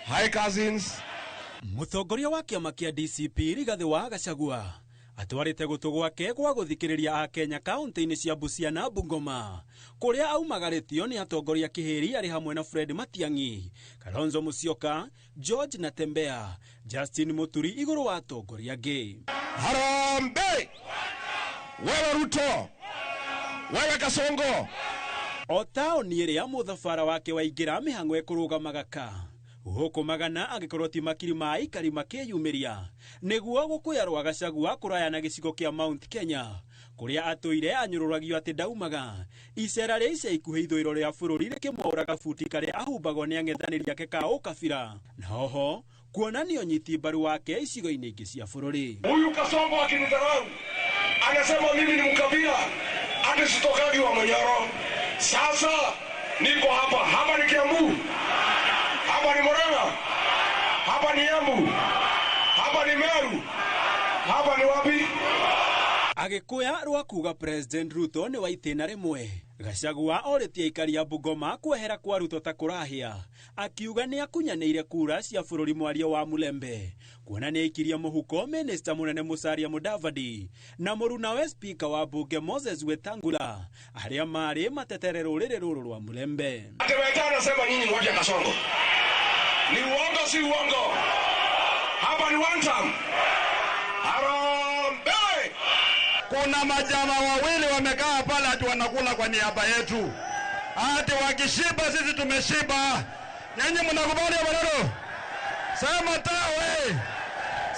Hi cousins. Mũtongoria wa kĩama kĩa DCP Rigathĩ wa Gachagua atwarĩte gũtũ gwake gwa gũthikĩrĩria Akenya kaunti-inĩ cia Busia na Bungoma kũrĩa aumagarĩtio nĩ atongoria kĩhĩri arĩ hamwe na Fred Matiang'i, Kalonzo Musyoka, George Natembeya, Justin Muturi igũrũ wa atongoria angĩ. Harambee! Wewe Ruto, wewe Kasongo. O taũni ĩrĩa mũthabara wake waingĩra mĩhang'o ĩkũrũgamaga ka gũkũ magana angĩkorwo ti makiri ma aikari makĩyumĩria nĩguo gũkũya rwa Gachagua kũraya na gĩcigo kĩa Mount Kenya kũrĩa atũire anyũrũragio atĩ ndaumaga. Icera rĩa ica ikuhĩ ithũĩro rĩa bũrũri rĩkĩmwaũraga buti karĩa ahumbagwo nĩ ang'ethanĩri ake ka ũkabira na oho kuonania ũnyiti mbaru wake icigo-inĩ ingĩ cia bũrũri. Huyu Kasongo akinidharau anasema mimi ni mkabila, ati sitokagi wa Manyoro. Sasa niko hapa, hapa ni Kiambu, hapa ni Murang'a, hapa ni Embu, hapa ni Meru, hapa ni wapi? Agĩkũya rwa kuga President Ruto nĩ wa itĩna rĩmwe. Gachagua orĩtie aikari a Bungoma kwehera kwa Ruto ta kũrahĩa, akiuga nĩ akunyanĩire kura cia bũrũri mwaria wa Mulembe kuona nĩ aikirie mũhuko minista mũnene Musalia Mudavadi na mũrunawe spika wa bunge Moses Wetangula arĩa marĩ matetere rũrĩrĩ rũrũ rwa Mulembe. Ati Weta anasema nyinyi ni watu ya Kasongo. Ni uongo si uongo? Hapa ni one term. Harambee! Kuna majama wawili wamekaa pale ati wanakula kwa niaba yetu. Ati wakishiba sisi tumeshiba. Nyinyi mnakubali maneno? Sema tawe.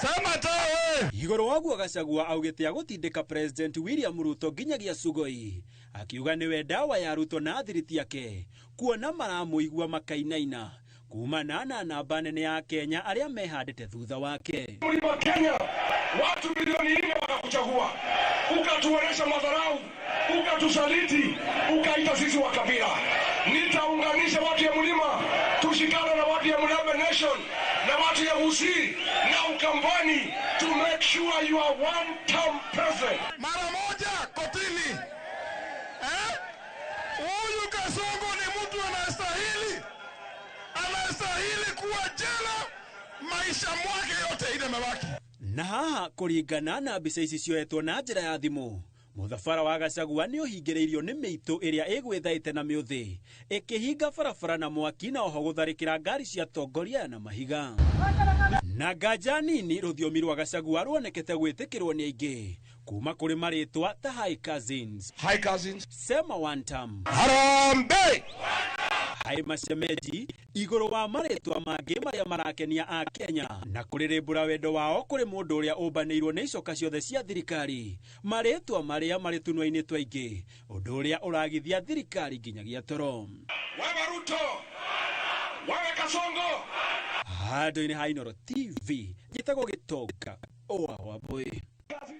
Sema tawe. Igũrũ wa ũguo Gachagua augĩte agũtindĩka President William Ruto nginyagia Sugoi, akiuga nĩwe ndawa ya Ruto na thiriti yake kuona maramũigua makainaina kumana na namba nene ya Kenya arĩa mehandĩte thutha wake. Mlima Kenya watu milioni 4 wakakuchagua, ukatuonesha madharau, ukatusaliti, ukaita sisi wa kabila. Nitaunganisha watu ya mlima, tushikane na watu ya Mulembe Nation na watu ya Gusii na Ukambani to make sure you are one term president. Mara moja kotini. Huyu Kasongo ni mtu anastahili. Anastahili kuwa jela maisha mwake yote ile mabaki. Na haha kũringana na mbica ici cioetwo na njĩra ya thimũ, mũthabara wa Gachagua nĩ ũhingĩrĩirio nĩ mĩitũ ĩrĩa ĩgwĩthaĩte na mĩũthĩ ĩkĩhinga barabara na mwaki na oho gũtharĩkĩra ngari cia atongoria na mahiga. Na nganja nini rũthiomi rwa Gachagua ruonekete gwĩtĩkĩrwo nĩ aingĩ kuma kũrĩ marĩtwa ta Hi Cousins, Hi Cousins, Sema One Term, Harambee, Hi Mashemeji, igũrũ wa marĩtwa mangĩ marĩa marakenia a Kenya na kũrĩrĩmbũra wendo wao kũrĩ mũndũ ũrĩa ũmbanĩirwo nĩ icoka ciothe cia thirikari, marĩtwa marĩa marĩ tũnua-inĩ twaingĩ, ũndũ ũrĩa ũragithia thirikari nginyagia toro. Wewe Ruto, wewe Kasongo. Handũ-inĩ ha Inooro TV, njĩtagwo Gĩtonga Owa Wambui.